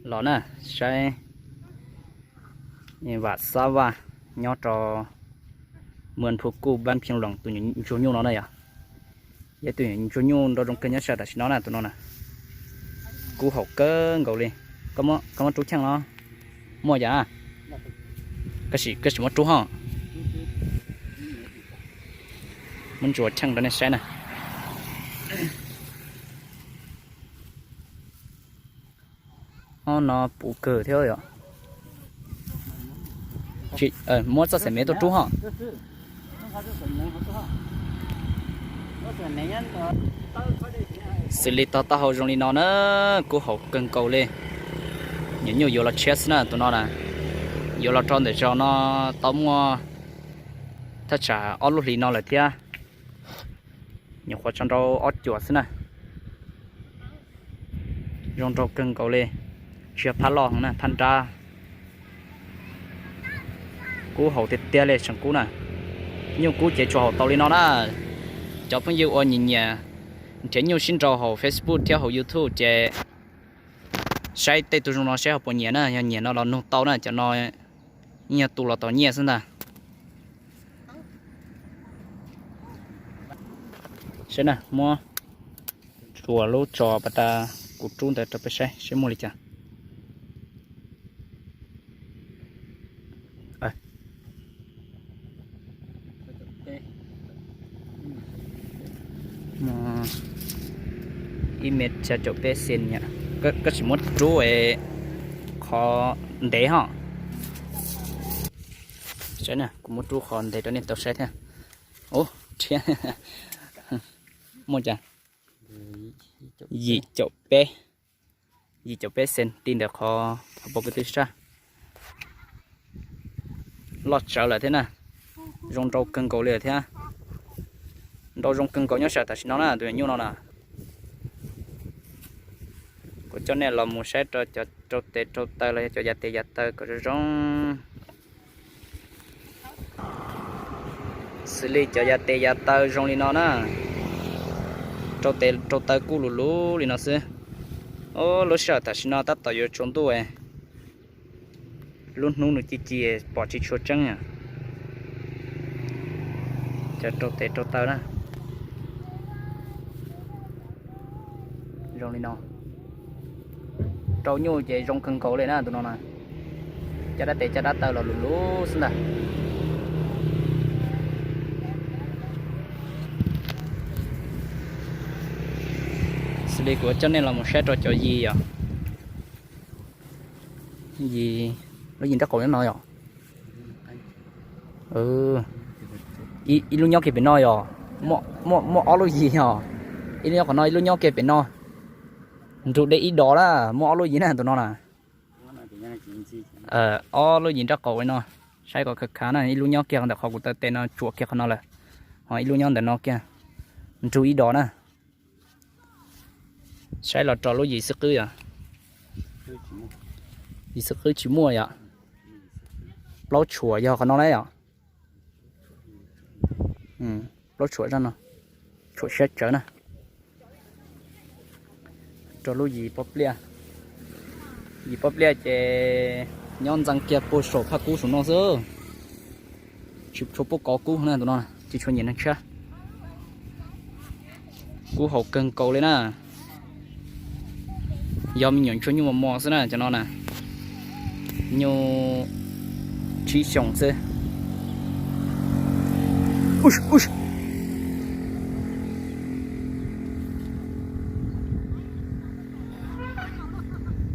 Los na, saib Vam Xab Vaj nyob rau Muas Phu Kuj Npab Phiab Loos tus ntsuag nyuj no na yom. Yog tus ntsuag nyuj nrau zoo kawg nyob sab tam sim no na tus no na. Kub haum kawg nkaus li. Koj muab rub cheej los? Muaj yom. Koj sim muab rub ho. Muab ntsuas cheej rau nej saib na. Ob no puv kawg thiab yom. Muab txoj xeem mev tuaj rub ho. Xws li tog taub hau zoo li no na, kub haum kawg nkaus li. Nyuam nyuj yuav los tshiab xwb na tus no na. Yuav los rau ntawm zaus no tau muaj thaj tsam ob lub hlis no lawm thiab. Nyuam qhuav tso nrau ob cuam xwb na. Zoo nraug kawg nkaus li. Tsis yog phab loj heev na, phab nrab. Kub haum tiag tiag li tseem kub na. Nyuj kub ces tsuas haum tau li no na. Cov phooj ywg uas nyiam nyiam nrhiav nyuj sib nraus hauv Facebook thiab hauv YouTube ces saib tej tug zoo no saib ho puas nyiam na, yog nyiam no los nug tau na, cov no yeej yog tu los tau nyiaj xwb ntag. Saib na, muab tsuas lub tso pas tas kuv rub ntawd rau peb saib saib muaj li cas. Ib mev xya caum peb xees. Koj tsis muab rub qhov ntev ho. Saib na, kuv muab rub qhov ntev rau nej tau saib thiab. Ub, rhiab. Muaj cas? Yim caum peb, yim caum peb xees, ti ntawm qhov pob kws twb sab. Loj tsawv lawm thiab na. Zoo nraug kawg nkaus li lawm thiab. Nraug zoo kawg nkaus nyob sab tam sim no na tus nyuj no na. Kuv coj nej los mus saib rau cov rau tes rau taw los yog cov yav tes yav taw kom zoo zoo. Xws li cov yav tes yav taw zoo li no na, rau tes rau taw kuj luv luv li no xwb. Lub sij hawm tam sim no tab tom yuav tsaus ntuj, lub hnub nws ci ci pom tsis tshua tseeb. Cov rau tes rau taw na, zoo li no. Rau nyuj ces zoo kawg nkaus li na tus no na. Caj dab tes caj dab taw los luv luv xwb ntag. Xws li kuv coj nej los mus saib rau cov yis os. Yis, lub yis nraub qaum no yom. Ib lub nyob kiag pem no yom. Muaj ob lub yis yom. Ib lub nyob qhov no ib lub nyob kiag pem no. Nrug deb ib dos na, muaj ob lub yis na tus no na. Ob lub yis nraub qaum li no, saib kom khav khav na, ib lub nyob kiag ntawm qhov kuv taw tes no tsuam kiag qhov no lawm, ho ib lub nyob ntawm no kiag, nrug ib dos na. Saib los rau lub yis xwb qwb yom. Yis xwb qwb tsis muaj yom. Plaub tshuam yog qhov no na yom. Plaub tshuam zaj no, tshuam siab tsawv na. Rau lub yis pob pliaj, yis pob pliaj ces nyob ntxeev kiag puag saum phaj kub saum no xwb. Tsis tshua pub kov kub na tus no, tsis tshua nyiam neeg tshiab. Kub haum kawg nkaus li na. Yog me nyuam ntsuag nyuj mos mos xwb na cov no na. Nyuj tsib xyoos xwb.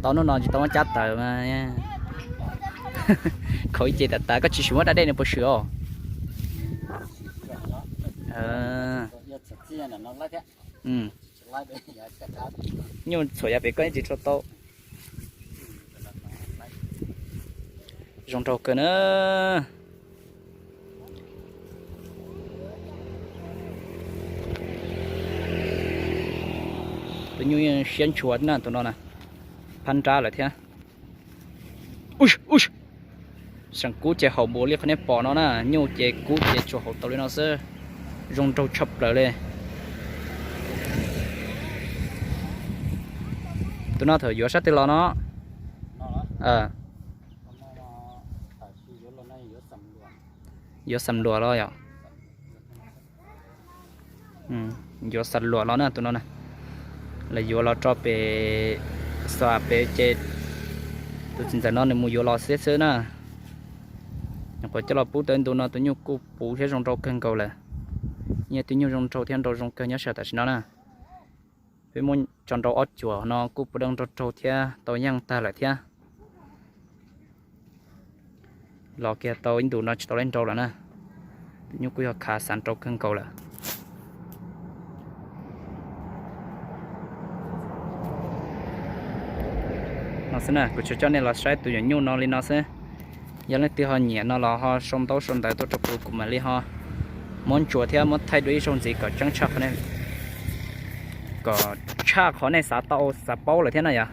Tau hnub no tsis tau muab cab tawm mas. Khaum ib ce tas tas, koj tsis sim muab dab dej no puas swm os? Nyuj txhuam yav pem koj yeej tsis tshua tau. Zoo nraug kawg na. Tus nyuj siab ntshua na tus no na, phab nrab lawm thiab. Seem kub ces haum npaum li qhov nej pom no na, nyuj ces kub ces tsuas haum tau li no xwb. Zoo nraug tshaj plaws li. Tus no thaum yuav sab twg los no? Yuav xam luam los yom? Yuav xam luam los na tus no na. Lawv yuav los rau pem, xa pem ces tus txiv ntxawm no nws mus yuav los xwb xwb na. Nyuam qhuav coj los pub tau ntu no tus nyuj kuj puv thiab zoo nraug kawg nkaus lawm. Yog tus nyuj zoo nraug thiab nrau zoo kawg nyob sij hawm tam sim no na. Peb muab tso nrau ob cuam no kuj puv dawb nrau raug thiab tau yeej tag lawm thiab. Los kiag tau ib ntus no tsis tau leb nrau lawm na. Tus nyuj kuj yog khav xav nrau kawg nkaus lawm. No xwb na, kuv tsuas coj nej los saib tus nyuam nyuj no li no xwb. Yog leej twg ho nyiam no los ho sau ntaub sau ntawv tuaj rau kuv, kuv mam li ho muab ntsuas thiab muab thaij dua ib zaug ntxiv kom tseeb tshaj, kom tshaj qhov nej xav tau xav paub lawm thiab na yom.